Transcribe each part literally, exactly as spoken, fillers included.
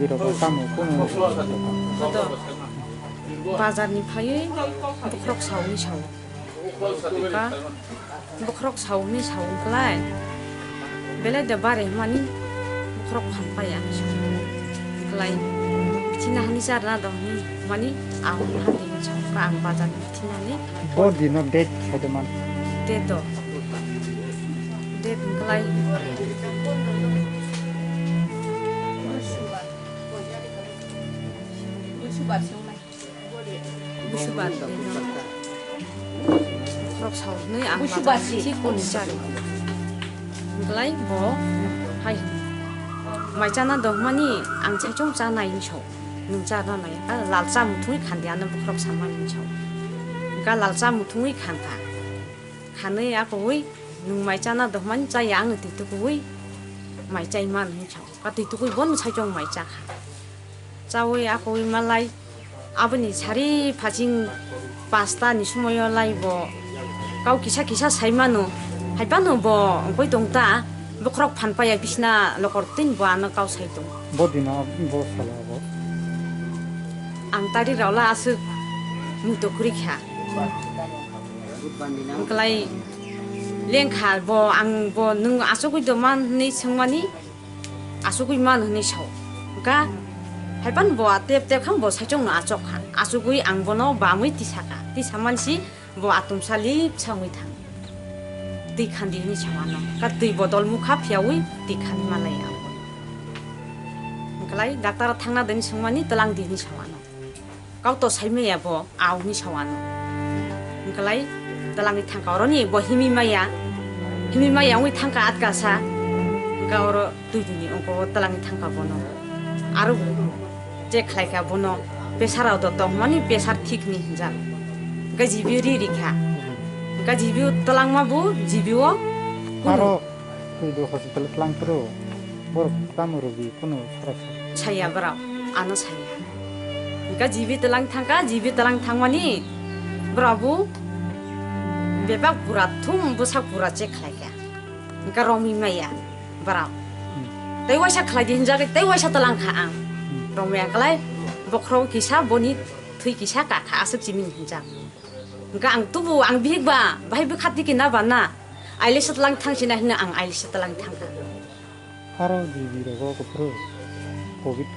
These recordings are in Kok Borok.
Birok tamo kunu. Koto bazar ni phaiwi bokhorok sawi sao. Ka bokhorok sawi sao wngklai. Belai de bare mani bokhorok phan paya. Wngklai. China hani charna dong ni mani ang hani sao ka ang bazar ni china ni. Bo dino date sai de man. Date do. Date wngklai. Busubar. Busubar. Rok sawi ang busubar si. Thik kuni chari. Wngklai bo hai mai chana dongmani ang chaichung chanai hinwi sao. Nwng charna nai. Lal cha muthungwi khandi ano bokhorok samani hinwi sao. Wngkha lal cha muthungwi khankha. Khanwi akowi nwng mai chana dongmani chaya ang twi tukuwi mai chai man hinwi sao. Ka twi tukuwi bono saichung mai chakha. Chawi akowi malai aboni sari phaching pasta ni somoyo lai bo kau kisa kisa sai mano. Hai phano bo wngwi tong ta, bokhorok phan paya bisna lokor tin bo ano kau sai tong. Bo dino bo sala bo. Ang tari raola aswk muitu khuri kha. Wngklai lengkha bo ang bo nwng asugwi doman hinwi swngmani. Asugwi man hwnwi sao. Wngkha, haiphano bo a tep tep kha, bo saichung no achok kha. Asugwi ang bono bamwi tisaka. Tisamansi bo atumsa lip sangwi thang. Twi khandi hwnwi sao ano. Wngkha twi bodol mukha phiyawi twi khandi malai ang. Wngkhalai doctor thangna dini swngmani twlang di hwnwi sao ano. Kau to sai maya bo, a hwnwi sao ano. Wngkhalai twlangwi thangkha oroni bo himi maya. Himi maya wngwi thangkha atkasa. Wngkha oro twi dini wngkha o twlangwi thangkha bono. Aro check khlaikha bono. Pressure rok do tongmani pressure thik ni hinjak. Wngkha G B ri rikha. Wngkha G B twlangma bo G B o kunu. Aro Twi do hospital tlang phuru borok tamo rwgwi kunu sara sa. Saya borok, ano saya. Wngkha G B twlang thangkha, G B twlang thangmani borok bo bebak pura thum bwsak pura check khlaikha. Wngkha romwi maya borok. Hmm. Tei waisa khlai di hinjagwi tei waisa twlang kha ang. Hmm. Romwi ang klai bokhorok kisa boni thwi kisa kakha aswk chimini hinjak. Wngkha ang tubu ang bihik ba bahai bwkha tiki na ba na. Aile se tlang thang sina hino ang aile se tlang thang kha. Aro G B rogo kuphuru covid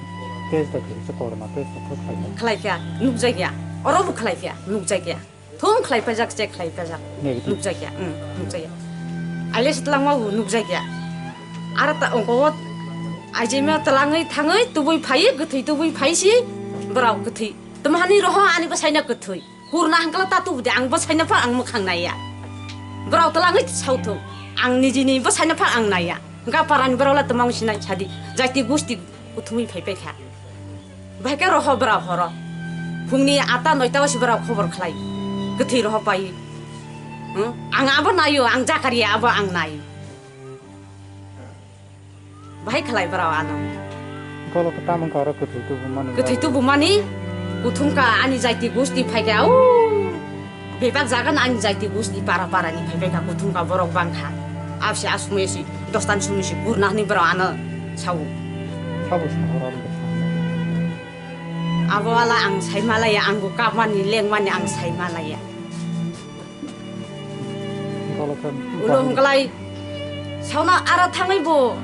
test da khe se corona test da khe khlai kha. Khlai kha, nukjak ya. Oro bo khlai kha, nukjak ya. Thum khlai pajak, check khlai pajak. Negative. Nukjak ya, mm, nukjak ya. Aile se tlang ma bo nukjak ya. Aro ta ongko o aijima tlangwi thangwi tubui phai, kwthwi tubui phai si, borok kwthwi. Tamo hani roho ani bwsaino kwthwi. Kurna hwnkhe ta tubu de, ang bwsaino pha ang mwkhang naiya. Borok twlangwi sauthu. Ang nijini bwsaino pha ang naiya. Hwnkha parani borok le twmang sinai sadi. Jati gusti kuthumwi phai paikha. Bahai khe roho borok horo. Phungni atta noita o se borok khobor khlai. Kwthwi roho pai. Hmm? Ang abo naio, ang jakariya abo ang nai. Bahai khlai borok ano. Golok tamo wngkha oro kwthwi tubumani. Kwthwi tubumani kuthumkha ani jaiti gusti phaikha, au bebak jaga no ani jaiti gusti para para ni phaibaikha kuthumkha borok bangkha. Abse asumui si dostan sumui si kurna hwnwi borok ano sao. Sabo sa oro ang bwkha. Abo wala ang sai malaya, ang bo kapmani lengmani ang sai malaya. Ulo hwnkhlai sauna aro thangwi bo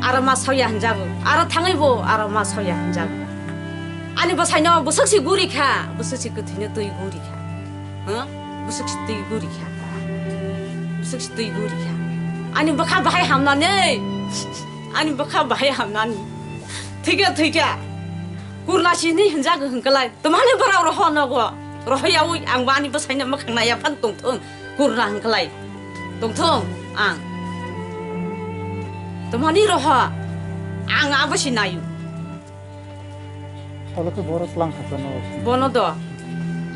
aro ma saoya hinjago, aro thangwi bo aro ma saoya hinjago. Ani bwsaino bwswk si guri kha, bwswk si kwthwino twi guri kha. Huh? Bwswk si twi guri kha. Bwswk si twi guri kha. Ani bwkha bahai hamnani. Ani bwkha bahai hamnani. Thwikha, thwikha. Kurna sini hinjago hwnkhlai. Twmani borok roho nogo. Roho yaui ang bo ani bwsaino mwkhang naiya phan tongthung. Kurna hwnkhlai. Tongthung ang. Twmani roho. Ang abo si naio. Salo khe boro tlang kha no. Bono do.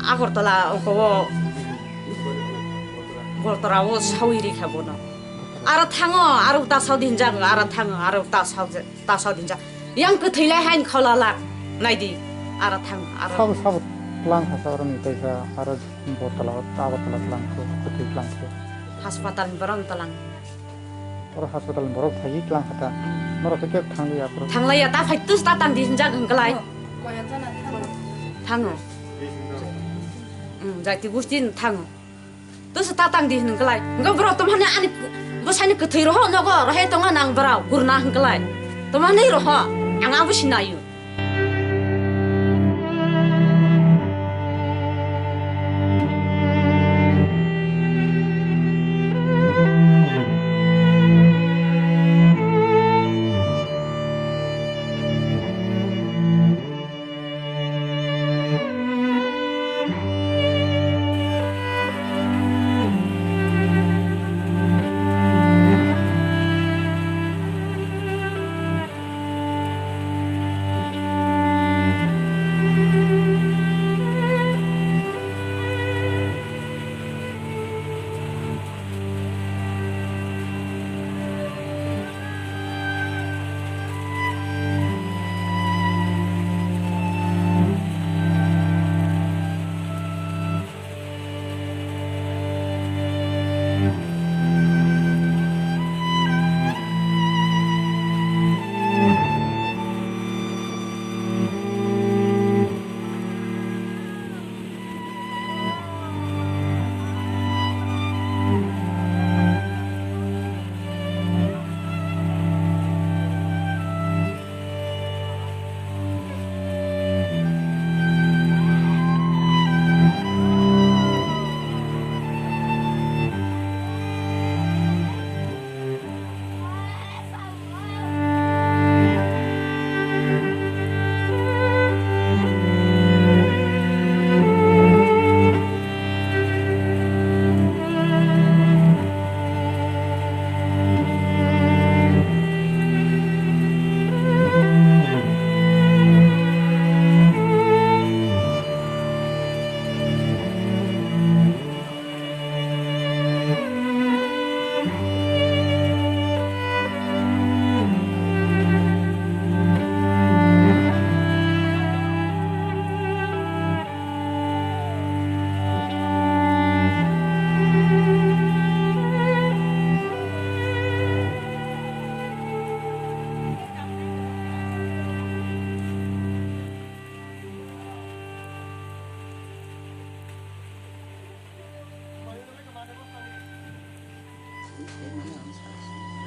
Agartala oko o. Gortora o sawi rikha bono. Aro thango, aro ta saudi hinjak, aro thango, aro ta saudi. Ta saudinjak. Yang kwthwi lai hain khaula lak. Naidi. Ara thang, ara. Sabo, sabo tlang kha sa oroni kaisa aro Agartala, Agartala tlang kho, kwthwi tlang kho. Haspatal ni borok tlang. Oro hospital borok thaiwi tlang kha ta. Norok khe kebo thangliya borok. Thanglaiya, ta phai tus ta tang di hinjak hwnkhe lai. Thango. Hmm, jaiti gusti thango. Tus ta tang di hwnkhe lai. Hwnkhe borok tomhani ani bwsaini kwthwi roho nogo rohe tongo nang borok gurna hwnkhe lai. Tomhani roho ang abo sinaio.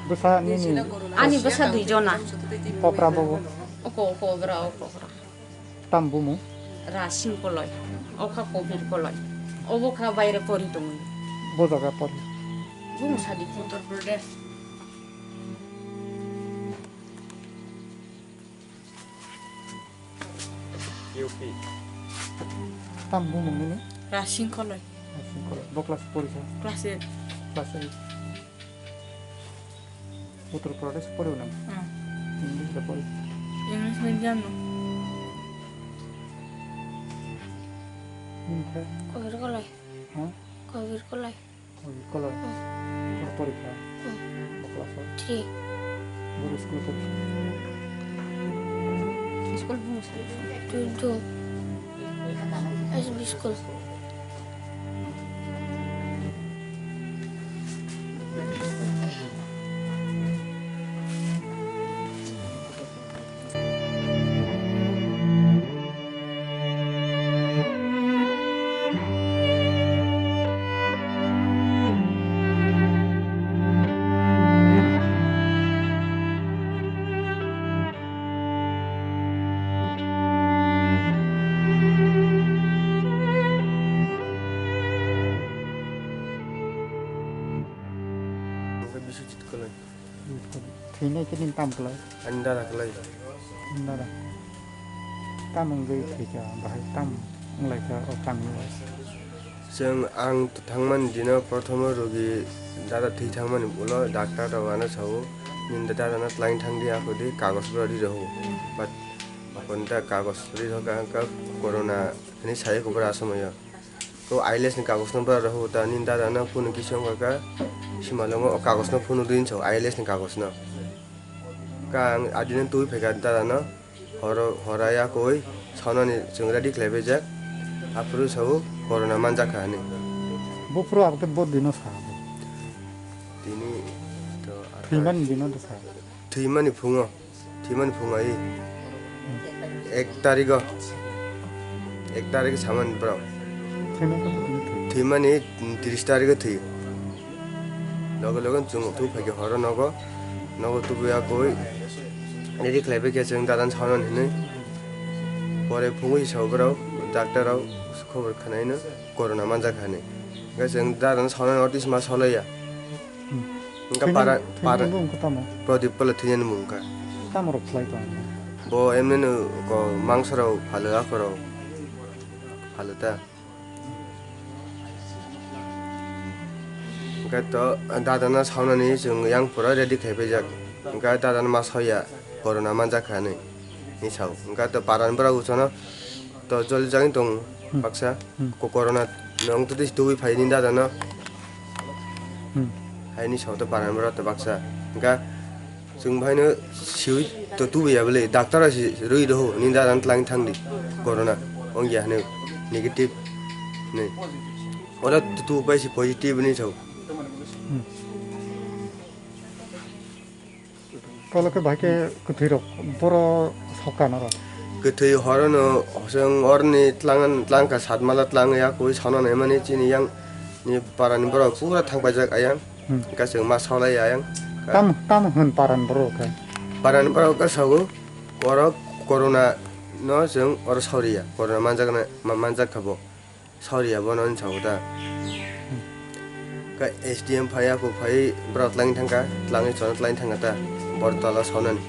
Bwsa nini? Ani bwsa dui jona. Okra bobo? Oko, oko, okra, oko, okra. Tam bumung? Rasing Koloi. Okha Kobir Koloi. Obo kha baire pori tongwi. Bo jaga pori? Bumung sadi Uttar Pradesh. U P. Tam bumung nini? Rasing Koloi. Rasing Koloi. Bo class pori sa? Class eight. Class eight. Uttar Pradesh pori nang? Hmm. English da pori? English medium no. Nini khe? Kobir Koloi. Ha? Kobir Koloi. Oi, Koloi. Hmm. Kor porikha? Hmm. Bo class o? Three. Boro school ko? School bung sa. Tuidu. S B school. Biswajit Koloi. Thwinai khe nini tam kwlai? Ani dada kwlai. Ani dada. Tam wngwi thwikha, bahai tam wnglaikha o tamni bai? Chwng ang thangmani dino prothomo rogi dada thwi thangmani ulo doctor rok ano sao, "Nini dada no twlang thangdi, ako di kagoj rok ri rohor." But ako ni da kagoj ri rohor ka, ang ka corona hinwi sai kubura asomoyo. To I L S ni kagos no bwra rw ta nini dada no phone kisa wng kha, simalwngo o kagos no phone dwi hinwi sa o I L S ni kagos no. Ka ang adino twi phai kha dada no, horo hora ya koi sawnani chwng ready khlai bai jak, aphuru sa o corona man jak kha hinwi. Buphuru abo khe bo dino sa bo. Tini to. Thwimani dino de sa. Thwimani phungo, thwimani phungo i ek tarigo, ek tarigo samani borok. Thwimani khe bwtwini thwi. Thwimani tris tarigo thwi. Loge loge chwng tu phaikhe horo nogo, nogo tubuya koi ready khlaibai khe chwng dadan saunani hinwi. Pore phungwi sao borok, doctor rok khobor khwnaino corona manjak hani. Hwnkhe chwng dadan saunani notice ma solaiya. Hmm. Hwnkhe thwimani, para, thwimani para, bumung khe tamo? Prodip Koloi thwinani mung kha. Tamo rok khlai tong? Bo emneno ko mangsa rok phalo, akhorok phalo ta. Hwnkhe to dadano saunani chwng yang pura ready khai paijak. Hwnkhe dadano ma soya corona manjak kha hinwi, hinwi sao. Hwnkhe to parani borok uchono to joli jagwi tongo. Hmm. Baksa. Hmm. Ko corona nong to twi tubui phai ni dadano. Hmm. Haini sao to parani borok to baksa. Hwnkhe chwng bahaino siwi to tubuya bwle, doctor si rwi rw ni dadan tlang thangdi corona ongya hinwi negative hinwi. Oro tu pai si positive hinwi sao. Hmm. Tolo khe bahai khe kwthwi rok boro sokha norok. Kwthwi horono hosong orni tlang, tlang kha satmala tlang ya koi sauna naimani chini yang ni parani borok pura thang paijak ayang. Hmm. Hwnkhe chwng ma saulai ayang. Tam, tam hwn parani borok khe? Parani borok khe sago, oro corona no chwng oro sauriya, corona manjak na, ma-, manjak kha bo. Sauriya bono hinwi sago ta. Ka S D M phai, ako phai, borok tlangwi thangkha, tlangwi chwng tlangwi thangkha ta. Bor tola saunani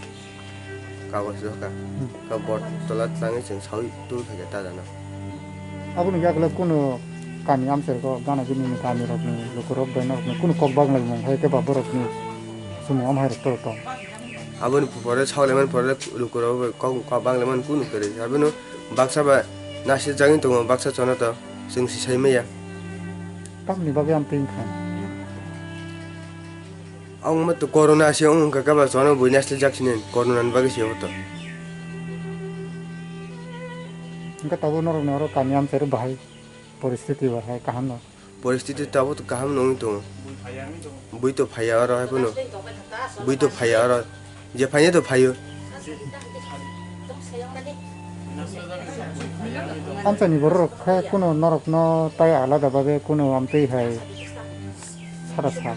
kagoj doka. Hmm. Ka bor tola tlangwi chwng saui tubui phaikha ta jana. Aboni yagulo kunu kami amchairgo gana gini ni kami rokni lukurok bai norokni kunu kok baglaimung hai khe ba borokni sumung amhai rok tong. Aboni pore saulaimani pore lukurok bai kok, kok baglaimani kunu kwrwi. Abono baksa ba naisik jagwi tongo, baksa chono to chwng si sai maya. Tamni bagwi ang twi wngkha. Ang ma to corona se wng kha, kaba chono bui naisik jak sini, corona ni bagwi se to. Hwnkhe tabuk norokni oro kami amchairo bahai poristiti bahai kaham no? Poristiti tabuk to kaham nungwi tongo. Bui to phaiya oro hai phano. Bui to phaiya oro. Je phaina to phaio. Amchaini borok rok khe kuno norok no tai alada babe kuno amtwi hai sara sa.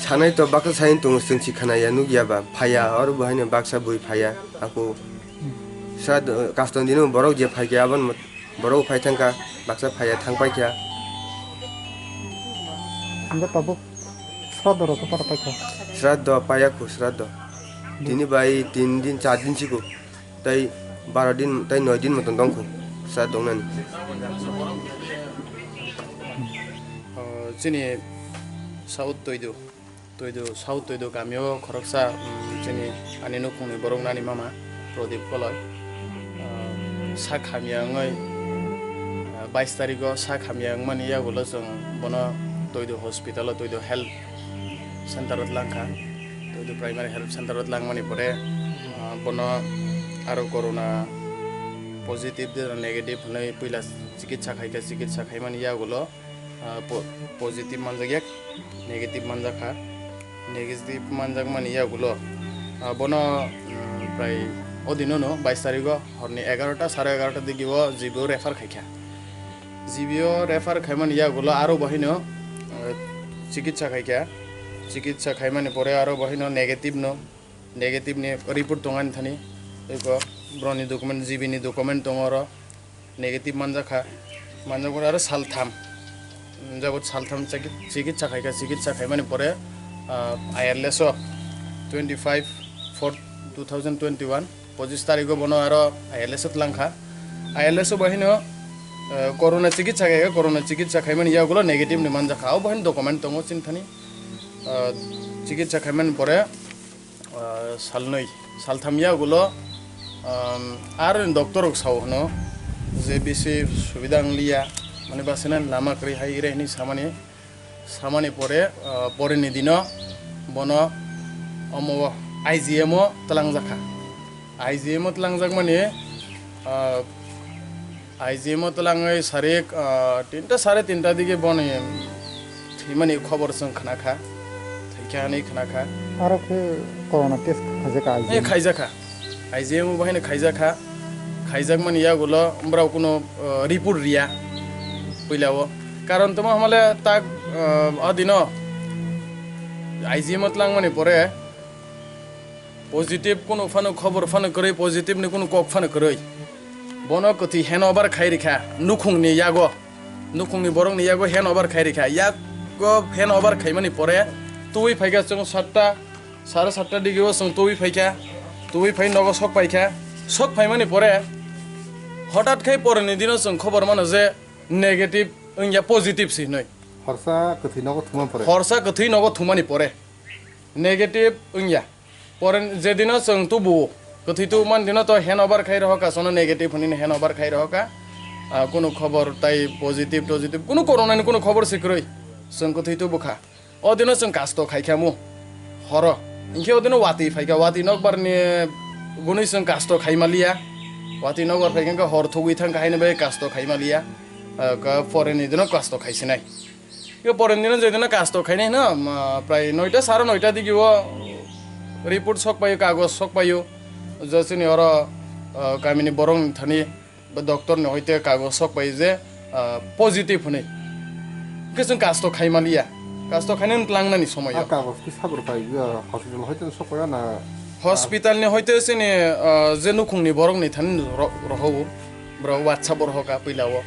Sanai to baksa sai tongo chwng si khwnaya nukya ba phaiya oro bo haino baksa bui phaiya ako. Sra kaston dino borok je phaikya abon. Borok phai thangkha, baksa phaiya thang paikha. Hingke tabuk sraddho rok khe para paikha? Sraddho paiya khu, sraddho. Tini bai tin din, char din siko. Tai baro din, tai noi din moton tongkhu sraddho wngnani. O, chini South Toido. Toido, South Toido kamio khoroksa, um, chini ani nukhungni borok nani mama Prodip Koloi. Uh, sak hamya wngwi, uh, bais tarigo sak hamya wngmani yagulo chwng bono Toido hospital o, Toido health center o tlangkha. Toido primary health center o tlangmani pore, uh, bono aro corona positive de negative hwnwi puila chikitsa khaikha, chikitsa khaimani yagulo ah, po-, positive manjakya, negative manjakha. Negative manjakmani yagulo, ah, bono, mm, prai o dinono bais tarigo horni egarota, sare egarota digio G B o refer khaikha. G B o refer khaimani yagulo aro bo haino, ah, chikitsa khaikha. Chikitsa khaimani pore aro bo haino negative no, negative ni report tongani thani. Eko broni document, G B ni document tongo oro. Negative manjakha, manjakmani aro saltham, jabot saltham chiki-, chikitsa khaikha, chikitsa khaimani pore, ah, I R L S o twenty five four two thousand twenty one, pochis tarigo bono aro I R L S o tlangkha. I R L S o bahino, ah, corona chikitsa khaikha, corona chikitsa khaimani yagulo negative ni manjakha, abo bahino document tongo chini thani, ah, chikitsa khaimani pore, ah, salnwi, saltham yagulo, um, ar doctor rok sao hwno je bisi subida wng liya, mani basina lama kwrwi hai ire hwnwi samani, samani pore, ah, pore ni dino bono omo I G M o twlangjakha. I G M o twlangjakmani, ah, I G M o twlangwi sarik, ah, tinta sare tinta dige boni thwimani khobor chwng khnakha. Thwi Khe ani khna kha. Aro khe corona test khaijakha I G M? Eh, khaijakha. I G M bo haino khaijakha. Khaijakmani yagulo borok kuno, eh, report riya puilao. Karon tamo hamale tak, eh, o dino I G M o tlangmani pore positive kuno phano khobor phano kwrwi, positive ni kuno kok phano kwrwi. Bono kwthwi handover khai rikha nukhungni yago. Nukhungni borokni yago handover khai rikha. Yago handover khaimani pore twi phaikha chwng satta, sare satta digio chwng twi phaikha. Twi phai nogo sok paikha. Sok phaimani pore hotat khai poreni dino chwng khobor mano je negative wngya, positive si hinwi. Horsa kwthwi nogo thumani pore. Horsa kwthwi nogo thumani pore negative wngya. Pore je dino chwng tubu, kwthwi tubu man dino to handover khai rohorkha, sono negative hinwi handover khai rohorkha. Ah, kunu khobor tai positive, positive, kunu corona ni kunu khobor se kwrwi. Chwng kwthwi tubu kha. O dino chwng kasto khai kha mu. Horo. Hinkhe o dino watwi phai kha, watwi nokbar ni gunwi chwng kasto khai maliya. Watwi nokbar phai kha hor thugwi thang kha haino bai kasto khai maliya. Ah, ka pore ni dino kasto khai sinai. Yo pore ni dino je dino kasto khainai hino, ma, prai noita, sare noita digi o report sok paio, kagoj sok paio. Je chini oro, ah, kami ni borok ni thani ba doctor ni hoite kagoj sok paio je, ah, positive hinwi. Hwnkhe chwng kasto khai maliya. Kasto khainani tlangnani somoi o. A kagoj khe sabor pai, ah, hospital hoite sok paio na? Hospital ni hoite chini, ah, je nukhung ni borok ni thani ro-, rohogo. Borok WhatsApp o rohorkha puila o.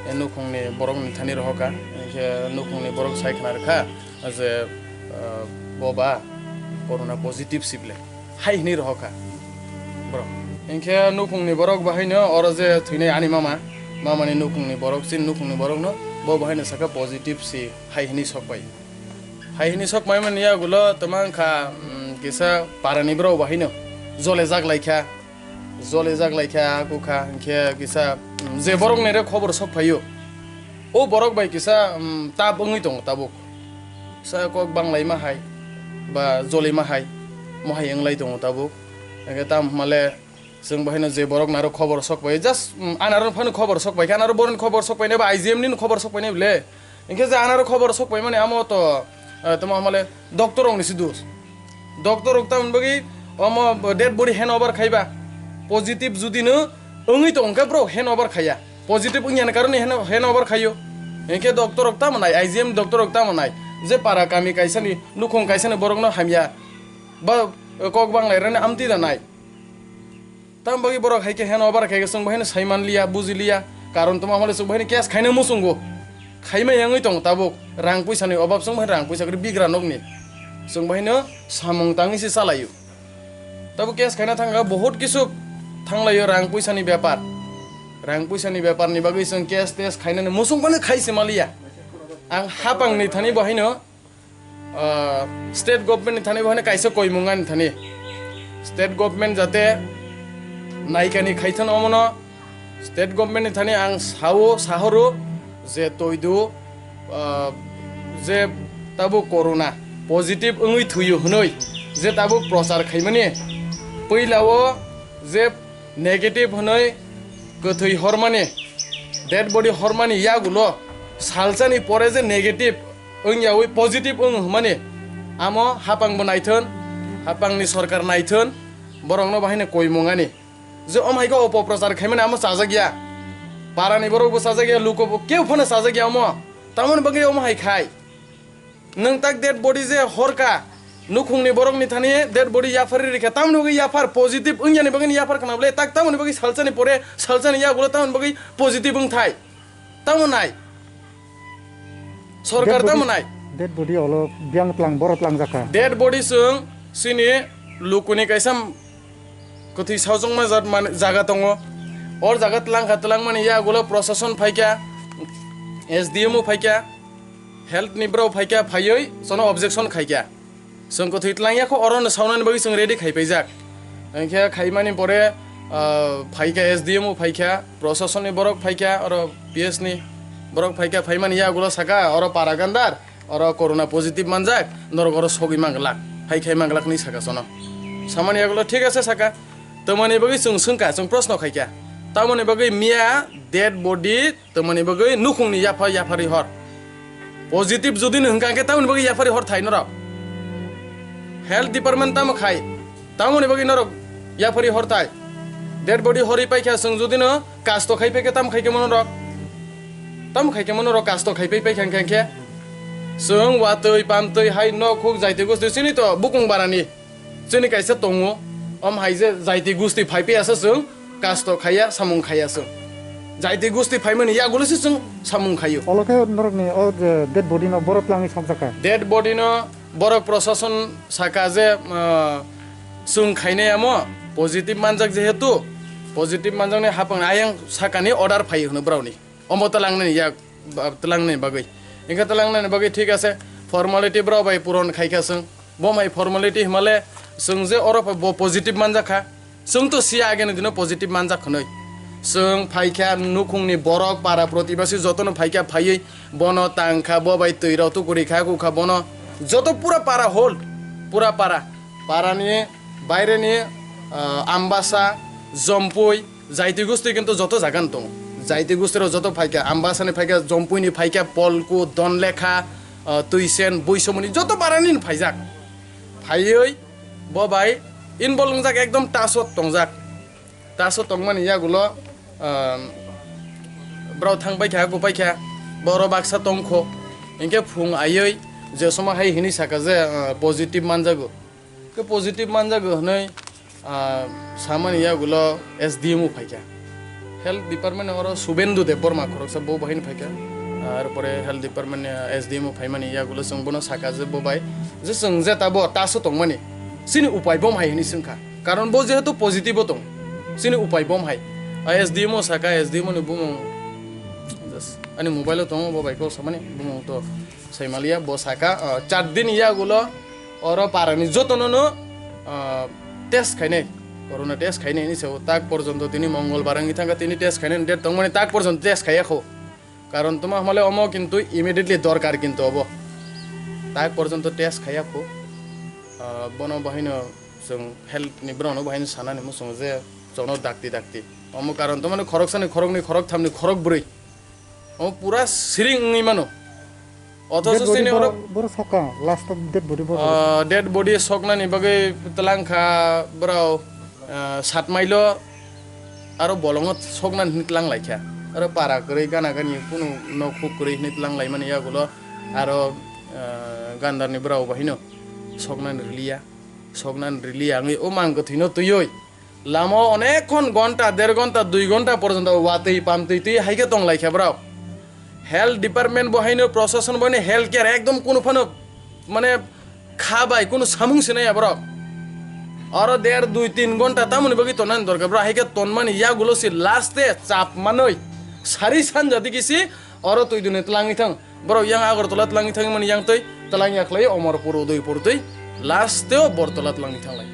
E nukhung ni borok ni thani rohorkha. Hinkhe nukhung ni borok sai khna rwkha je, ah, bo ba corona positive si ble. Hai hinwi rohorkha. Borok. Hinkhe nukhung ni borok bahaino oro je thwinai ani mama, mama ni nukhung ni borok, chini nukhung ni borok no bo bahaino sakha positive si hai hinwi sok pai. Hai hinwi sok mai mani yagulo tama wngkha, mm, kisa para ni borok bahaino jole jak lai kha. Jole jak lai kha, kukha, hinkhe kisa, mm, je borok ni re khobor sok phaio. O borok bai kisa, mm, tap wngwi tongo tabuk. Sa kok bang lai ma hai, ba joli ma hai, mo hai wng lai tongo tabuk. Hinkhe tam hwnmale chwng bahaino je borok naro khobor sok pai, just, mm, anaro phano khobor sok pai kha, anaro boroni khobor sok pai nai ba I G M ni khobor sok pai nai bole. Hinkhe je anaro khobor sok pai mani amo to, eh, tamo hwnmale doctor rok ni se dos. Doctor rok tamoni bagwi omo dead body hand over khaiba. Positive judi no wngwi tong khe bro hand over khaiya. Positive wngya ni karone hand, hand over khaio. Hinkhe doctor rok tamo nai, I G M doctor rok tamo nai. Je para kami kaisa ni, nukhung kaisa ni borok no hamya. Ba kok bang lai rani amtwi da nai. Tamo bagwi borok hai khe hand over khai khe chwng bo haino sai man liya, buji liya. Karon tamo hwnmale chwng bo haino case khaina muchungo. Khaima yangwi tongo tabuk. Rang puisa ni obab chwng bo haino rang puisa kwrwi bigra nokni. Chwng bo haino samung tangwi se chalaio. Tabuk case khaina thangkha, bohut kisu thanglaio rang puisa ni bepar. Rang puisa ni bepar ni bagwi chwng case tes khainani muchung phano khai se maliya. Ang hapang ni thani bo haino, ah, state government ni thani bo haino kaisa koimung ani thani. State government jate naikani khaithon omono. State government ni thani ang sao, sahoro je toidu, ah, je tabuk corona positive wngwi thuio hwnwi je tabuk prochar khaimani, puila o je negative hwnwi kwthwi hormani, dead body hormani yagulo salsani pore je negative wngyawi positive wng hwnmani, amo hapang bo naithon, hapang ni sorkar naithon, borokno bahaino koimung ani. Je omo hai khe opoprochar khaimani amo chajak ya. Para ni borok bo chajak ya, luko bo keu phano chajak ya omo. Tamoni bagwi omo hai khai. Nwng tak dead body je horka, nukhung ni borok ni thani dead body yaphar rikha. Tamoni bagwi yaphar positive wngya ni bagwi ni yaphar khna bole. Tak tamoni bagwi salsa ni pore, salsa ni yagulo tamoni bagwi positive wng thai. Tamo nai. Sorkar tamo nai. Dead body olo biang tlang, boro tlang jakha. Dead body chwng chini lukuni kaisa kwthwi saojwngma jat mani jaga tongo. Or jaga twlang kha, twlang mani yagulo prosason phaikha, S D M o phaikha, health ni borok phaikha, phaiwi sono objection khaikha. Chwng kwthwi twlang ya kho, oro no saunani bagwi chwng ready khai paijak. Hinkhe khaimani pore, ah, phaikha S D M o phaikha, proshasonni borok phaikha, oro P S ni borok phaikha, phaimani yagulo saka, oro para gandar, oro corona positive manjak, norok oro sogwi manglak, hai khai manglak hinwi saka sono. Samani yagulo thik ase saka, tamoni bagwi chwng swngkha, chwng proshno khaikha, tamoni bagwi miya dead body Tamoni bagwi nukhungni yapha yapharwi hor. Positive jodi no hwnkha khe tamoni bagwi yapharwi hor thai norok. Health department tamo khai? Tamoni bagwi norok yaphari hortai? Dead body horwi paikha, chwng judino kasto khai phaikhe, tamo khaikhe mono rok? Tamo khaikhe mono rok kasto khai pai paikha hwnkhe? Chwng watwi pamtwi hai nok huk jaiti gosti chini to bukung barani. Chini kaisa tongo, om hai je jaiti gusti phai piyasa chwng kasto khaiya, samung khaiya chwng. Jaiti gusti phaimani yagulo se chwng samung khaio. Olo khe norokni o je dead body no borok twlangwi sokjakha. Dead body no borok prosason saka je, ah, chwng khainai amo positive manjak jehetu, positive manjakni hapang ayang sakani order phaio hwno borokni. Omo twlangnani yak, ba, twlangnani bagwi. Hwnkhe twlangnani bagwi thik ase, formality borok bai puron khaikha chwng. Bo mai formality hwnmale chwng je oro bo positive manjakha. Chwng to siya ageni dino positive manjak hwnwi. Chwng phaikha nukhungni borok para protibasi jotono phaikha phaiwi bono tangkha, bo bai twi rok tukuri kha, kukha bono joto pura para whole, pura para. Parani, baireni, ah, Ambasa, Jompui, jaiti gusti kintu joto jagani tongo. Jaiti gusti rok joto phaikha, Ambasani phaikha, Jompuini phaikha, Polku, Donlekha, ah, Twisen, Buisomoni joto parani phaijak. Phaiwi bo bai involve wngjak, ekdom taso tongjak. Taso tongmani yagulo, ah, borok thang paikha, kupaikha, boro baksa tongkho. Hinkhe phung aiwi je somo hai hini saka je, ah, positive manjago. Khe positive manjago hwnwi, ah, samani yagulo S D M O phaikha. Health department ni oro Subendu Debbarma khoroksa bo bahini phaikha. Ah, arpore health department ni, ah, S D M O phaimani yagulo chwng bono saka je bo bai je chwng je tabo taso tongmani chini upai bom hai hwnwi swngkha. Karon bo jehetu positive o tong, chini upai bom hai. Ah, S D M O saka, S D M O ni bumung just ani mobile o tongo, bo bai kok samani bumung to. Saimaliya bo saka, ah, char din yagulo oro parani jotono no, ah, test khainai, corona test khainai hinwi sao. Tak porjonto tini Mongolbar wngwi thangkha, tini test khainai date tongmani, tak porjonto test khaiya kho. Karon tuma hwnmale omo kintu immediately dorkar kintu obo. Tak porjonto test khaiya kho. Ah, bono bahaino chwng health ni borokno bahaino sanani muchungo je jono dakti dakti. Omo karon tuma khoroksani, khoroknwi, khorokthamni, khorokbrwi. Omo pura siring wngwi mano. Othocho dead body chini borok, oro borok sokha, last o dead body borok. Ah, dead body soknani bagwi twlang kha borok, ah, sat mailo aro bolongo soknani hinwi twlang lai kha. Aro para kwrwi gana gani kunu nok huk kwrwi hinwi twlang lai mani yagulo aro, ah, gandarni borok bo hino soknani rwliya, soknani rwliya wngwi o mang kwthwino twiwi. Lama o onek khon gonta, der gonta, dui gonta porjonto watwi pamtwi twi hai khe tong lai kha borok. Health department bo haino, prosason bo haino, health care ekdom kunu phano mane kha bai kunu samung se nai ya borok. Oro der, dui, tin gonta tamoni bagwi tonani dorkar borok, hai khe tonmani yagulo se last e chap manwi sari sanja digi se oro twi dune twlangwi thang. Borok yang Agartala twlangwi thangmani yang twi twlang ya khlai Omorpur, Udaipur twi last o Bortola twlangwi thanglai.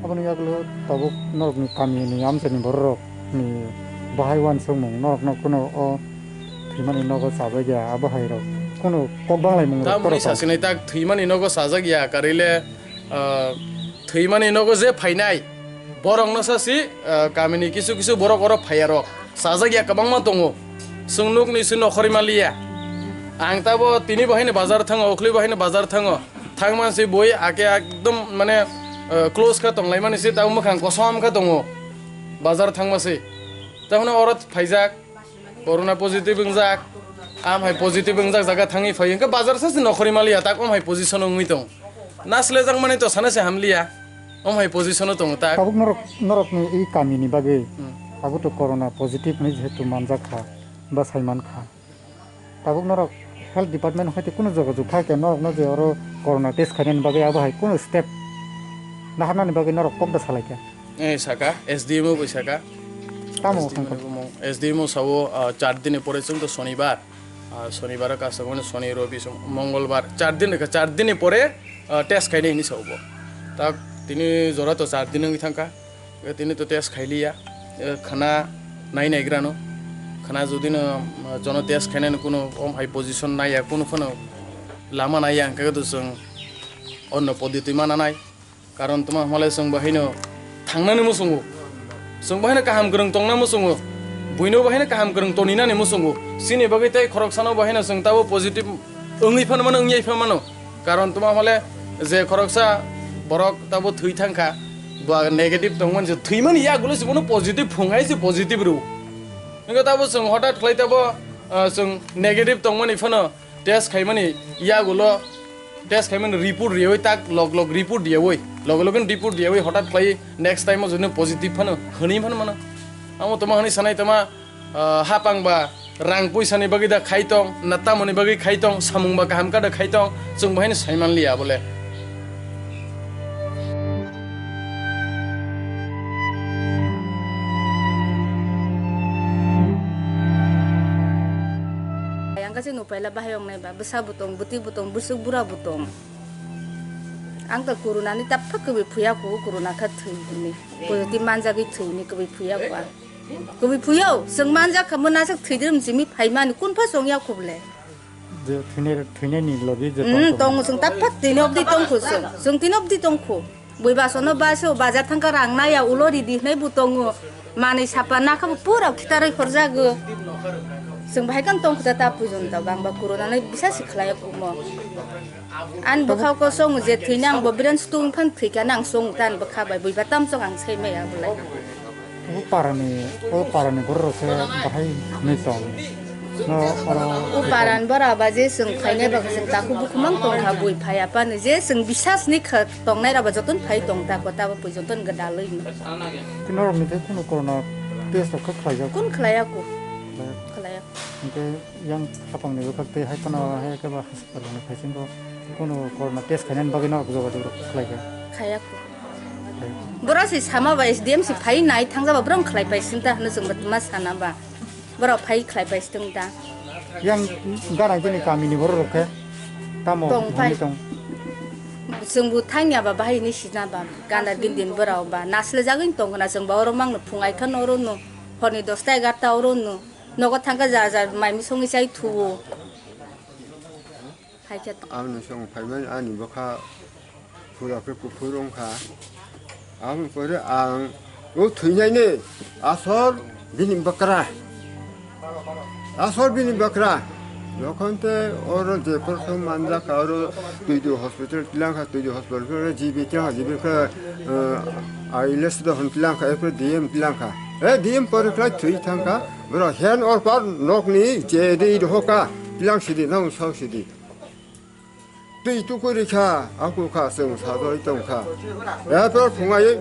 Aboni yagulo tabuk norokni kamini amchaini bororokni bahai uansukmung norokno kuno o thwimani nogo chajak ya, abo hai rok kuno kok banglaimung rok. Tamoni sasinai tak thwimani nogo chajak ya, karile, ah, thwimani nogo je phainai borokno sasi, ah, kamini kisu kisu borok oro phaiya rok. Chajak ya kwbangma tongo. Chwng nukni se nokhorwi manliya. Ang tabo tini bo haino bazar thango, ukhli bo haino bazar thango. Thangman se bui ake ekdom mane, eh, close khe tonglaimani se tabo mwkhang kosom khe tongo. Bazar thangma se. Tamo oro phaijak. Corona positive wngjak. Am hai positive wngjak jaga thangwi phai hwnkhe bazar se se nokhorwi manliya tak om hai position wngwi tong. Naslejak mani to sana se hamliya. Om hai position o tongo tak. Tabuk norok, norokni i kamini bagwi Hmm. abo to corona positive hinwi jehetu manjak kha ba sai man kha. Tabuk norok health department hoite kunu jogajog kha khe norokno je oro corona test khainani bagwi abo hai kunu step naharnani bagwi norok kok da salai kha. Eh, saka, S D M O bai saka. Tamo S D M O ni bumung, S D M O sao, ah, char dini pore chwng to Shonibar. Ah, Shonibar o kaisa mani Shoni, Robi, Som-, Mongolbar, char din, char din ni pore, ah, test khainai hinwi sao bo. Tak tini jora to char din wngwi thangkha. Eh, tini to test khailiya. Eh, khana nai naigrano. Khana jodi no, ah, jono test khainani kuno om hai position naiya, kuno phano lama naiya, hwnkhe to chwng onno poddoti mana nai. Karon tuma hwnmale chwng bo haino thangnani muchungo. Chwng bo haino kaham kwrwng tongna muchungo. Buino bo haino kaham kwrwng toninani muchungo. Chini bagwi tei khoroksano bo haino chwng tabo positive Wngwi phano mano, wngya phano mano. Karon tuma hole je khoroksa borok tabo thwi thangkha, bo negative tongmani se thwimani yagulo se bono positive phungai se positive rw. Wngkha tabo chwng hotat khlai tabo, ah, chwng negative tongmani phano test khaimani yagulo test khaimani report riyawi tak log log report riyawi log log report riyawi hotat khlai next time o jodi positive phano hwnwi phano mano. Amo toma hwnwi sanai toma, ah, hapang ba rang puisa ni bagwi da khai tong, na tamo ni bagwi khai tong, samung ba kaham ka da khai tong, chwng bo haino sai man liya bole. Yang kasi nupai la bahai ong nai ba, bwsa bo tong, bwtwi bo tong, bwswk bura bo tong. Ang ta corona ni tapha kwbwi phuya ko, corona kha thwi ni. Positive manjagwi thwi ni kwbwi phuya ko ang. Kwbwi phuyo, chwng manjak kha, mwnaswk thwidrim simi phaimani, kun pha chwng ya khuble. Je thwinai, thwinani logi je Hmm, tong tongo, chwng ta phak tini obdi tongkhu chwng. Chwng tini obdi tongkhu. Bui basono baso, bazar thangkha rang naya, ulo ridi hwnai bo tongo. Manwi sapa nakha bo pura khitarwi horjago. Chwng bahai kan tongkhu ta, ta pujon ta, bang ba corona nai bisa si khlai kumo. Ani bwkha o kosong je thwina ang bo biran stung phan thwika nang song tan bwkha bai bui ba tam chok ang sai maya bulai. O parani, o parani borok rok se bahai ni tong. No, oro O paran bora ba je chwng phainai ba chwng takhuk bukhumang tong kha bui phai apa ni je chwng bisas ni kha tongnai rok ba joton phai tong ta ko ta bo pui joton gdalwi no. Norok ni khe kuno corona test rok kha khlai jak? Kun khlai ya ko? Khlai ya. Khlai ya. Hingke yang khapang ni bwkhak tei hai phano hai khe ba Rwngni phaisingo kunu corona test khainani bagwi norok jogajog rok khlai kha? Khaya kho. Borok se sama ba S D M se phai nai thangja ba borok khlai pai sing ta hwnwi chwng bo tma sana ba. Borok phai khlai pai sing ta. Yang gana gini kamini borok rok khe tamo Tong phai. Tong. Chwng bo thangya ba bahai ni sina ba gana gindin borok ba nasle jagwi tong khna chwng ba oro mang no phung ai kha no oro no horni dosta egarta oro no nogo thangkha ja ja mai mui songwi chai thuo. Hai khe. Ang no song phaimani ani bwkha pura khe kuphur wngkha. Aboni pore ang o thwinaini asol bini bwkra. Asol bini bwkra. Jokhon te oro je porso manjak ka oro Tuidu hospital tilangkha, Tuidu hospital khe G B tilangkha, G B khe, eh, I L S do hwn tilangkha, epre D M tilangkha. Eh, D M pore khlai thwi thangkha. Bro, hand or par nokni je de hoka tilang sidi, nang sok sidi. Twi tukui rikha, aku kha, chwng sajagwi tongkha. Epor phungai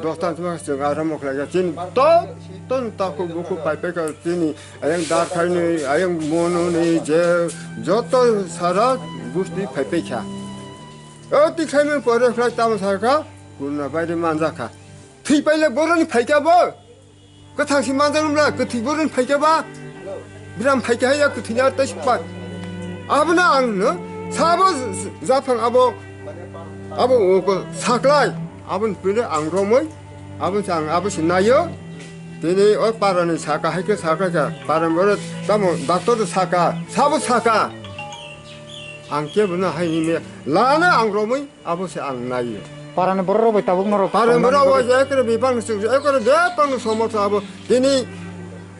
dosta chwng aram khlaikha. Chini to, ton taku buku pai pai ka chini ayang dar khaini, ayang mononi je joto sara gusti phai pai kha. O tikhaimani pore khlai tamo sakha, kurna baide manjakha. Thwi paile boroni phaikha bo. Kwthang si manjak wngla, kwthwi boroni phaikha ba? Biram phaikha ya kwthwini ar taisik pai. Abono ang no sabo japhang abo, abo o ko saklai. Aboni pore ang romoi, abo se ang abo se naio. Tini o parani saka hai khe saklai kha. Parani boro tamo doctor saka, sabo saka. Ang kebo no hai ni me lana ang romoi. Abo se ang nai. Parani borok rok bai tabuk norok Parani tongmani borok bagwi. Bai je ekre bipang ni sing, ekre bepang ni somotsa abo. Tini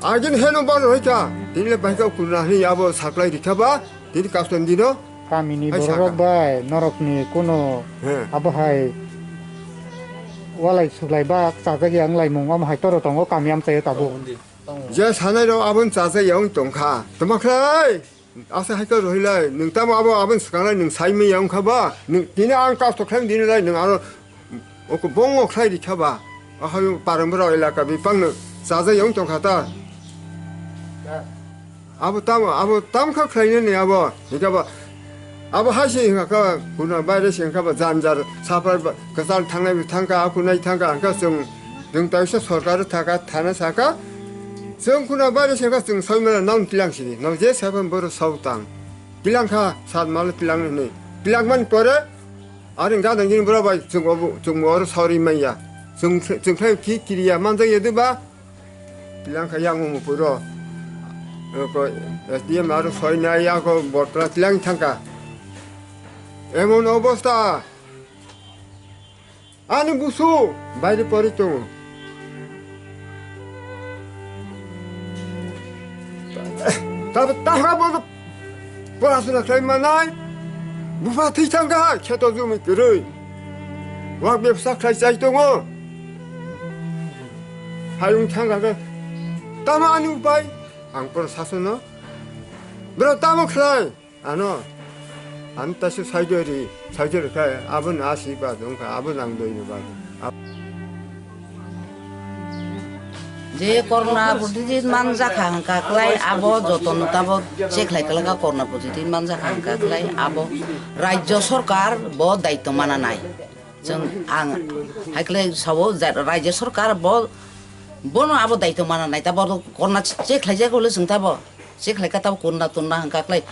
agin heno bar hoi kha. Tini le bai kha kurna hini abo saklai rikha ba. Tini custom dino. Kamini Hai borok saka. Rok bai norok ni kuno He. Abo hai walai suglai ba chajak yang lai mung am hai toro tongo kami am chayo tabuk. Je sanai rok abon chajak yang tongkha. Tama khlai. Asa hai khe rohilai, nwng tamo abo aboni swkanglai nwng sai manya wngkha ba? Nwng tini ang kasto khlai dini lai nwng aro oko bongo khlai rikha ba? Ahai parang bwrok elaka bipang no chajak yang tongkha ta. Abo tamo, abo tamkha khlainani abo, hingkha ba? Abo hai se hingkha kha, kuna baire se hingkha ba, janjar, sapar ba, kwchal thangnai bo thangkha, akunai thangkha, hingkha chwng Chwng taisa sorkar thaka, thana saka, chwng khuna baire saka chwng soimana nang tilang sidi. Nang je sapan boro sautang. Tilang kha, sat mal tilang ni. Tilang man pore, aring gadang gini bora bai chwng obo, chwng oro sauri manya. Chwng, chwng khlai ki kiriya manjak ya de ba? Tilang kha yang mo puro. Ko S D M aro soina ya ko botla tilang thangka. Emon obosta. Ani busu baire pori tongo. Tab-, tahra bodo. Porasona khlai manai, bupha thwi thangkha hai, kheto jumi kwrwi. Wak bebsa khlai chai tongo. Hayung thangkha khe, tamo ani upai? Ang prosasono, bro, tamo khlai? Ano, ano tasu saidori, saidori khlai, aboni asirwad wngkha, aboni ang doino bagwi. Je corona positive manjak kha hwnkha khlai abo jotono tabo check khlai khlai kha corona positive manjak kha hwnkha khlai abo rajya sarkar bo daityo mana nai. Chwng ang hai khlai sao ja-, rajya sarkar bo bono abo daityo mana nai tabo corona check khlai jak hole chwng tabo check khlai kha tabo corona tonna hwnkha khlai.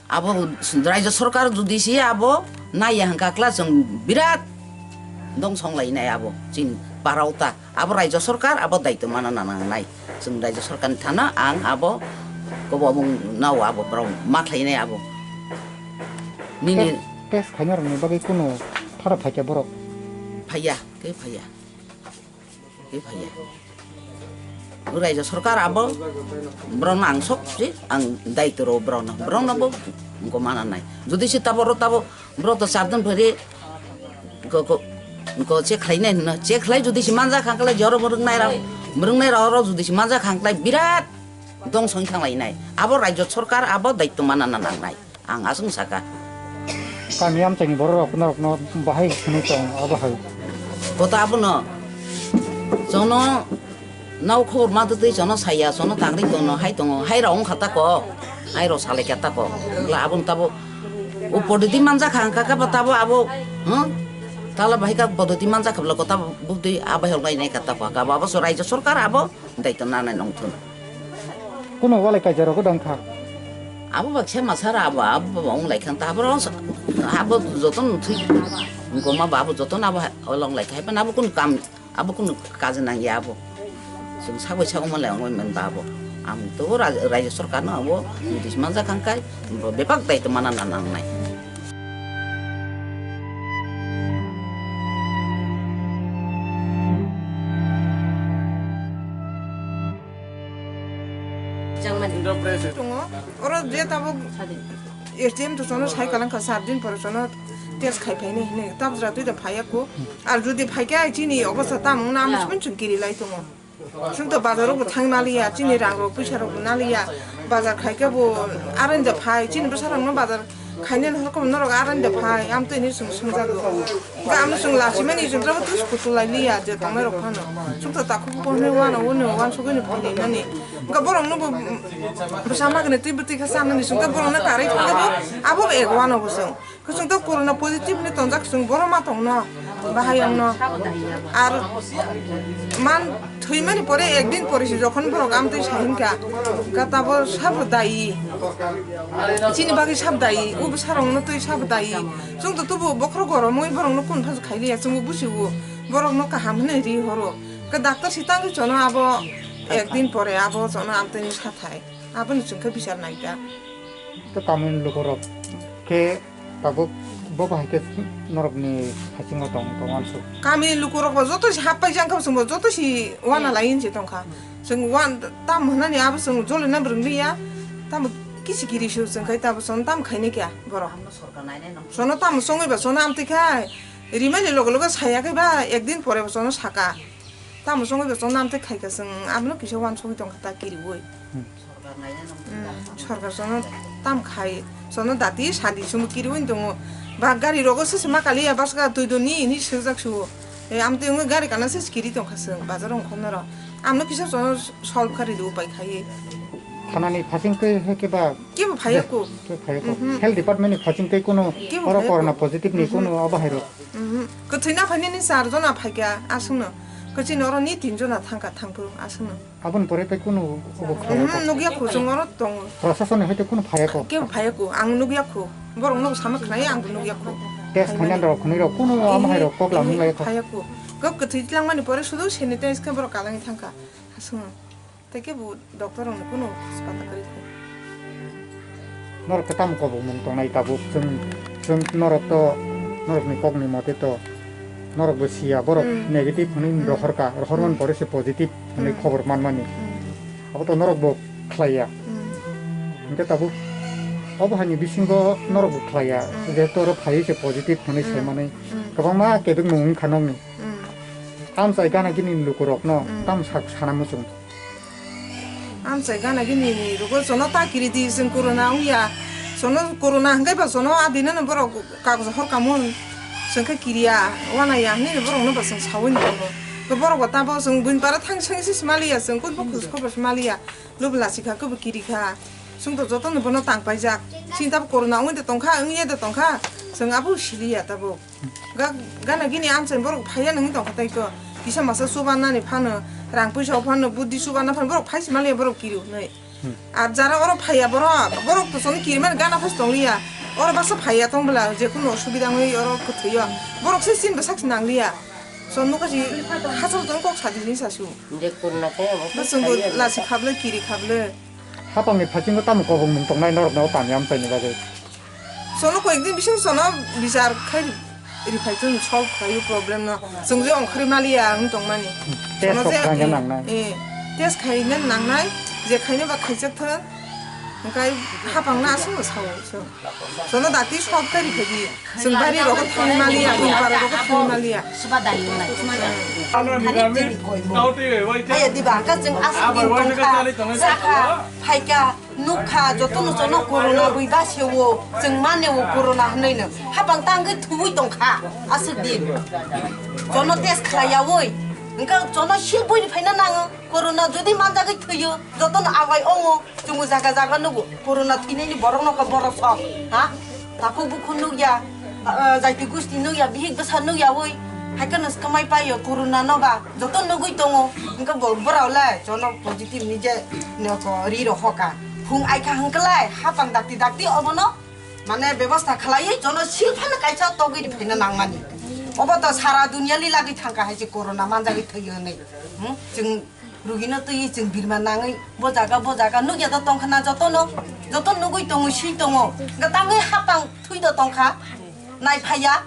Abo raijyo sorkar jodi se abo naiya hwnkha kla chwng birat dong song lainai abo chini parao ta. Abo raijyo sorkar abo daityo mana nangnai. Chwng raijyo sorkar ni thana ang abo kobomung nao abo borok ma khlainai abo. Nini Test, test khaina rokni bagwi kunu thara phaikya borok? Phaiya, tei phaiya. Tei phaiya. Raijyo sorkar abo borokno ang sok si ang daityo rw borokno, borokno bo wngkha mana nai. Jodi se tabo ro tabo borok to char din phari ko ko ko che khlai nai hwno, che khlai jodi se manja khang khlai joro mrwng nai rok, mrwng nai rok oro jodi se manja khang khlai birat dong song thang lai nai. Abo raijyo sorkar abo daityo mana na nang nai. Ang aswng saka. Kami amchaini bororok norokno bahai hwnwi tong, abo hai. Kota abono. Jono nau khobor ma twi jono saya, jono tangri tono, hai tongo, hai rok wngkha tako, hai rok salai kha tako. Bwla abono tabo, o podoti manja kha, hwnkha khe bo tabo abo, hmm? Tala bahai kha podoti manja kha bwla kota bwtwi abai hok lai nai kha tako, hwnkha bo abo so raijyo sorkar abo. Daityo nanai nongthun. Kuno walai kaisa rok dong kha. Abo baksa masa ra abo, abo ba wng lai khan ta abo rong sa-, abo joton thwi. Goma ba abo joton abo ha-, olong lai kha. Haipan abo kun kam, abo kun kaje nang ya abo. Sung sagoi sagoi ma lai ongoi men ba abo. Am to ra-, raijyo sorkar no abo notice manja khang kai. Bo bepak daityo mana na nangnai. Tongo. Oro je tabuk S D M to sono sai kalang kha, sat din pore sono test khai phaini hinwi. Tabuk jora twi da phaiya ko. Ar jodi phaikha chini obostha tamo wngna, amo sumon chwng kiri lai tongo. Chwng to bazar rok bo thang naliya, chini rang rok puisa rok bo naliya, bazar khai khe bo aroni da phai, chini bwsa rok no bazar khainani hor khe bo norok aroni da phai, amtwi hinwi chwng swngjago. Hwnkhe ano chwng lachimani chwng tabuk thus kutu lai liya je tongnai rok phano. Chwng to takhuk bo hinwi uanw uanw uansugwi no phunui mani. Hwnkhe borok no bo bwsa magwni twi bwtwi khe chanani chwng khe borok no karwi thang khe bo abo bo ego uanw bo chwng. Kwchwng to corona positive ni tonjak, chwng bohrok ma tongno, bahai wngno. Ar man thwimani pore ekdin pore se jokhon borok amtwi sahinkha, khe tabo sabo dayi. Chini bagwi sab dayi, o bwsarokno twi sabo dayi. Chwng to tubu bokhorok goromwi borokno kun phas khailiya, chwngbo busiwo. Borokno kaham hwnwi ri horo. Khe doctor se tangwi chono abo ekdin pore abo chono amtwini sathai. Aboni chwng khe bichar naikha. Khe tamni lukurok khe tabuk bo bahai khe norokni hachingo tong, tong uansuk. Kami lukurok bo joto se happai jang kha, chwngbo joto se uana lai hinse tongkha. Chwng uan tam hwnani abo chwng jolina bwrwng liya. Tamo kisi kiri su chwng khai tabo chwng tam khaini kya borok. Sono tamo songwi ba sono amtwi khai. Rimani loge loge saya khe ba ekdin pore bo sono saka. Tamo songwi bo chwng namtwi khai kha chwng, abono kisa uansugwi tong kha ta kiriui. Hmm. Hmm, sorkar chwngno tam khai, chwngno dati sadi chwngno kiriui tongo. Ba gari rogo se se ma kaliya bwswk twi doni hinwi swijak su. E, amtwi wngwi gari kana se kiri tong kha chwng, bazar ongkhorna ro. Amno kisa chwngno solve kha ridi upai khaiwi. Thanani phasing twi he khe ba Kebo phaiya ko. Kebo phaiya ko. Mhm. Health department ni phasing twi kuno Kebo oro phaiya ko. Corona positive ni Mhm. Kuno abo hai rok. Mhm. Kwthwi na phainani char jona phaikha aswkno. Kwchwini oro ni tin jona thangkha thangphuru aswkno. Aboni pore tei kuno obo khwlaiya ko. Mhm, nukya ko, chwng oro tongo. Prashason ni hai tei kuno phaiya ko. Kebo phaiya ko, ang nukya ko. Borok no sama khnai ang nukya ko. Test khainani rok khwnwi rok kuno amo hai rok kok lamung lai ko. Phaiya ko. Kok kwthwi tlangmani pore sudu sanitize khe borok kalangwi thangkha. Aswkno. Tei kebo doctor rokno kunu swpata kwrwi kho. Norok khe tamo kobokmung tongnai tabuk? Chwng, chwng norok to, norokni kokni mote to, norok bo siya, borok Hmm. negative hwnwi Hmm. rohorkha, rohormani Hmm. pore se positive hwnwi Hmm. khobor manmani. Hmm. Abo to norok bo khlaiya. Hmm. Hwnkhe tabuk Obo hani bisingo norok bo khlaiya, jehetu oro phaiwi se positive hwnwi saimani kwbangma kebengmung wngkha nokni. Amchai gana gini lukurokno tamo sak sana muchung. Amchai gana gini ni rugo jono ta kiri di, chwng corona wngya. Jono corona hwnkhe ba jono adinano borok kagoj hor kamon. Chwng khe kiriya, wanaya hwnwi borokno ba chwng sawi ni tongo. Borok ba tamo chwng buini para thang seng se maliya, chwng kutbo khus khobor se maliya. Lubla sikha kebo kiri kha. Chwng to jotono bono tang paijak. Chini tabo corona wngwi de tongkha, wngya de tongkha. Chwng abo siliya tabo. Ga-, gana gini amchai borok phaiya nangwi tongkha tei ko. Kisa masa chubanani phano, rang puisa phano, buddi chubana phano borok phai se maliya borok kiri hwnwi. Ar jara oro phaiya borok, borok to chwng kiri mani gana phas tongliya. Oro basa phaiya tong bwla, je kuno osubida wngwi oro kwthwio. Borok se chin bwsak se nangliya. Chwng nukha si hachal tong kok sadi ni sasu. Je kurna khe abo Bwswng bo lasi khable, kiri khable. Hapangni phasingo tamo kobongmung tongnai norokno tamo amchaini bagwi? Sono koyekdin bising sono bichar khai riphai chwng solve khlaiwi problem no. Chwng je ongkhorwi maliya wng tongmani. Test Sono kok je, khaina eh, nangnai. Eh, test khaina nangnai, je khaina ba khaijak thang. Hwnkhe hapangno aswkno sao so. Sono dakti solve khai riphai di. Chwng bari rogo thangwi maliya, chwng para rogo thangwi maliya. Suba dai nai. Khani chini koi mo. Ayo diba, hwnkhe chwng aswk din tongkha, sakha, phaikha, nukha, jotono jono corona bui basewo, chwng manewo corona hwnwi no. Hapang tangwi thuwi tongkha, aswk din. Jono test khlaiyawi, hwnkhe jono sil buini phaina nango, corona jodi manjagwi thwiyo, jotono abai ongo. Chwngbo jaga jaga nugo, corona thwinaini borok nokha borok sok, ha? Takhuk bukhuk nukya, ah, jaiti gusti nukya, bihik bwsa nukya wi, hai kheno swkamai paio corona no ba, joto nugwi tongo, hwnkhe bo borok le jono positive ni je noko ri rok hoka. Phung ai kha hwnkhe lai, hapang dakti dakti obono, mane, bebosta khlaiwi jono sil phano kaisa togwi ri phaina nangmani. Obo to sara dunia ni lagwi thangkha hai se corona manjagwi thwiyo hinwi. Hmm? Chwng Rugino twi chwng birma nangwi bo jaga bo jaga nukya do tongkha na jotono, joto nugwi tongo, si tongo. Hwnkhe tangwi hapang thwi do tongkha, nai phaiya,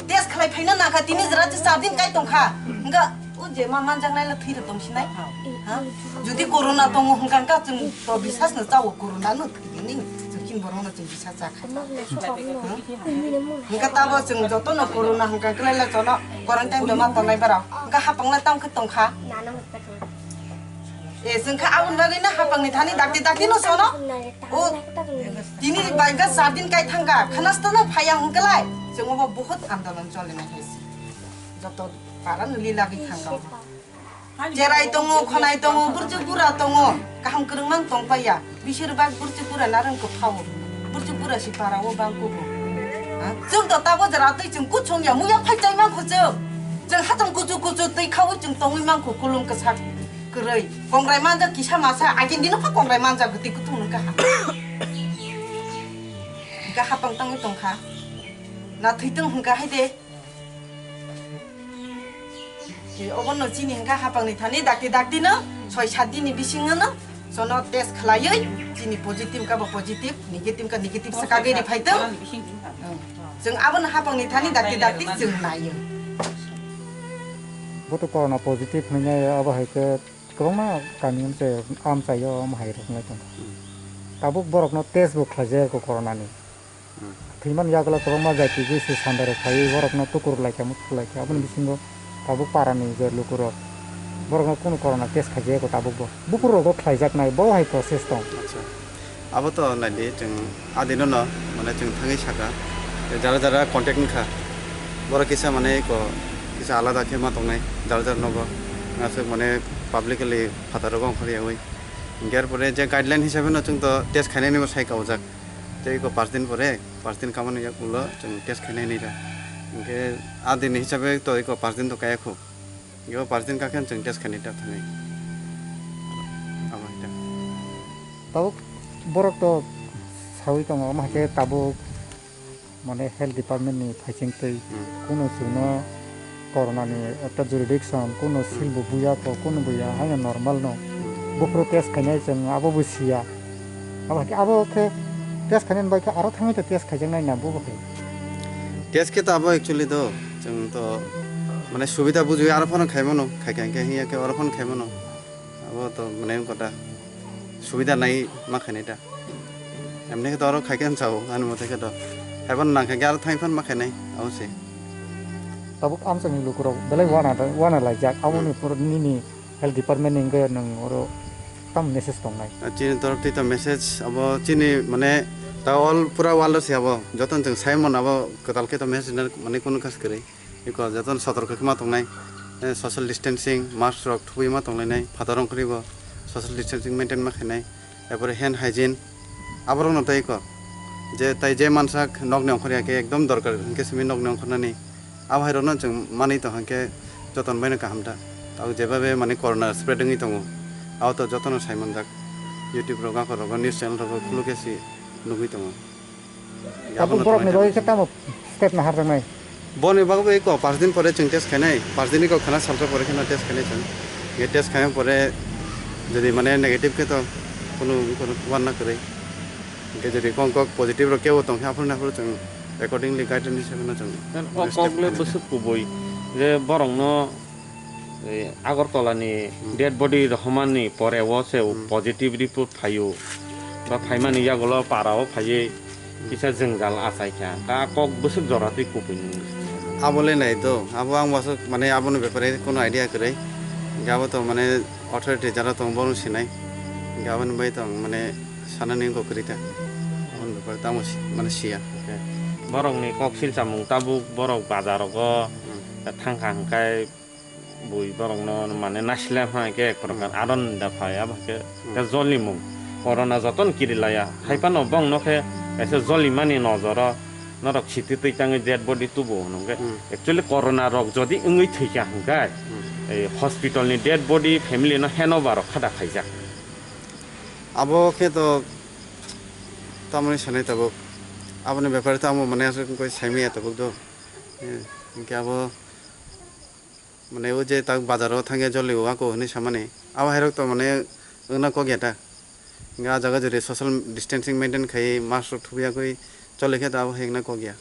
test khlai phaina nangkha, tini jora se char din kai tongkha. Hwnkhe o je ma manjaknai le thwi rw tongsinai. Ha? Jodi corona tongo hwnkha hwnkhe chwng to bisas no chao corona no thwi ni, chwng kin borok no chwng bisas chakha. Hwnkhe tabo chwng jotono corona hwnkha hwnkhe lai le jono quarantine do ma tongnai borok. Hwnkhe hapang le tamo khe tongkha. E, chwng kha aboni bagwi no hapangni thani dakti dakti no sono. O, tini bai ga char din kai thangkha, khanasto no phaiya hwnkhe lai. Chwng obo buhut andolon cholinai hai se. Joto para no lila gwi thangkha. Cherai tongo, khonai tongo, burchuk bura tongo. Kaham kwrwng mang tong paiya. Bisir bak burchuk bura narwng kwphao. Burchuk bura si para o bang kugo. Ha? Chwng to tabo jora twi chwng kuchung ya, muya phai chai mang kho chwng. Chwng hatam kuchu kuchu twi khaui chwng tongwi mang kho kulum kwsak. Kwrwi. Kongrai manjak kisa masa, agin dino pha kongrai manjak gati kutung nung kaha. Hingka hapang tangwi tongkha. Na thwi tong hingka hai de. Obo no chini hingka hapang ni thani dakti dakti no, soi sat din ni bisingo no, sono test khlaiwi, chini positive ka bo positive, negative ka negative swkagwi ri phai tong. Chwng abo no hapang ni thani dakti dakti chwng naiyo. Bo to corona positive hwnwi nai, abo hai khe kwbangma kami amchai, amchaio omo hai rok wngnai tongo. Hmm. Tabuk borokno test bo khlaijak kho corona ni. Hmm. Thwimani yagulo kwbangma jati gwi se sandai rok phaiwi borokno tukur lai kha, muthur lai kha. Aboni bisingo tabuk para ni je luku rok, borokno kunu corona test khaijak kho tabuk bo. Buphuru rogo khlaijaknai, bo hai process tong. Acha. Abo to naidi, chwng adino no, mane, chwng thangwi saka, jara jara contact wngkha, borok kisa, mane, ko kisa alada khe ma tongnai, jara jara nogo, aswk, mane, publicly phataro wngkhoryawi. Hinkhe, er pore je guideline hisabe no chwng to test khainani bo sai kaijak, tei ko paanch din pore, paanch din kamani yak ulo chwng test khainai nai da. Hinkhe, adini hisabe to iko paanch din to kaya khu. Yo paanch din kakhe chwng test khainai ta thani. Abo hai ta. Tabuk borok to sawi tongo, omo hai khe tabuk, mane, health department ni phaising twi. Hmm. Kuno chwngno corona ni ekta jurisdiction, kuno Hmm. sil bo buya kho, kuno buya, haino normal no. Hmm. Buphuru test khainai chwng abo bo siya. Abo hai khe, abo khe test khainani bai khe aro thangwi to test khaijaknai na bo bo khe. Test khe to abo actually do, chwng to mane subida bujui aro phano khaimano, khai khai khe hiya khe aro phano khaimano. Abo to mane kota subida nai ma khainai ta. Emni khe to oro khai khe sao, ani mote khe to. Haibo nang khe aro thang phan ma khainai, abo se. Tabuk amchangni lukurok belai wana, wana laijak, aboni poro nini health department ni wngkhe nwng oro tam message tongnai? Ah, chini torok twi to message abo chini mane ta all pura world o se abo jotono chwng sai mano abo kwtal khe to message rwna mane kunu kha se kwrwi. Eko jotono sotorko khe ma tongnai, eh, social distancing, mask rok thubui ma tonglainai, phataro wngkhorwi bo social distancing maintain ma khainai, erpore hand hygiene, aborokno tei eko je tai je mansak nokni ongkhorya khe ekdom dorkar hinkhe simi nokni ongkhornani, abo hai rokno chwng manwi tong hinkhe jotono baino kaham da. Tabuk jebabe mane corona spread wngwi tongo, abo to jotono sai manjak, YouTube rok, gakor rogo, news channel rogo khulukhe se nugwi tongo. Abo Abono borokni tongwi bagwi khe tamo step naharjaknai? Boni bagwi eko paanch din pore chwng test khainai, paanch din eko khana salsa pore kheno test khainai chwng. Ye test khaina pore jodi mane negative khe to kunu, kunu wanna kwrwi. Hinkhe jodi kok, kok positive rok kebo tongkhe aphuru aphuru chwng accordingly guideline hisabe no chwng. O step kok le khainai. Bwswk kubui je borokno Ei Agartala ni dead body rohormani pore o se positive report phaio, ba phaimani yagulo para o phaiwi kisa jwngjal achai kha, ta kok bwswk jora twi kubui nung. Abo le nai do, abo ang wasuk mane aboni bepare kono idea kwrwi, hinkhe abo to mane authority jara tong bono sinai, hinkhe aboni bai tong mane sanani wngkha kwrwi ta, aboni bepare tamo si-, mane siya. Borokni kok silchamung tabuk borok bazar rogo thangkha hwnkhe. Bui borokno mane naisle phano khe ek prokar aron da phai, abo khe khe jolimung. Corona jotono kirilaya. Hai phano bongno khe kaisa jolimani nojoro norok siti twi tangwi dead body tubu hwno hwnkhe. Actually corona rok jodi wngwi thwikha hwnkhe, ei hospital ni dead body family no handover rok khada khaijak. Abo khe to tamoni sanai tabuk. Aboni bepare tamo mane aswk wngkhe saimaya tabuk do. Eh, hinkhe abo Mane o je tak bazar o thangya joli o ako hinui samani. Abo hai rok to mane wngna kok ya ta. Hinkhe ah jaga jodi social distancing maintain khai mask rok thubui yagwi choli khe to abo hai wngna kok ya.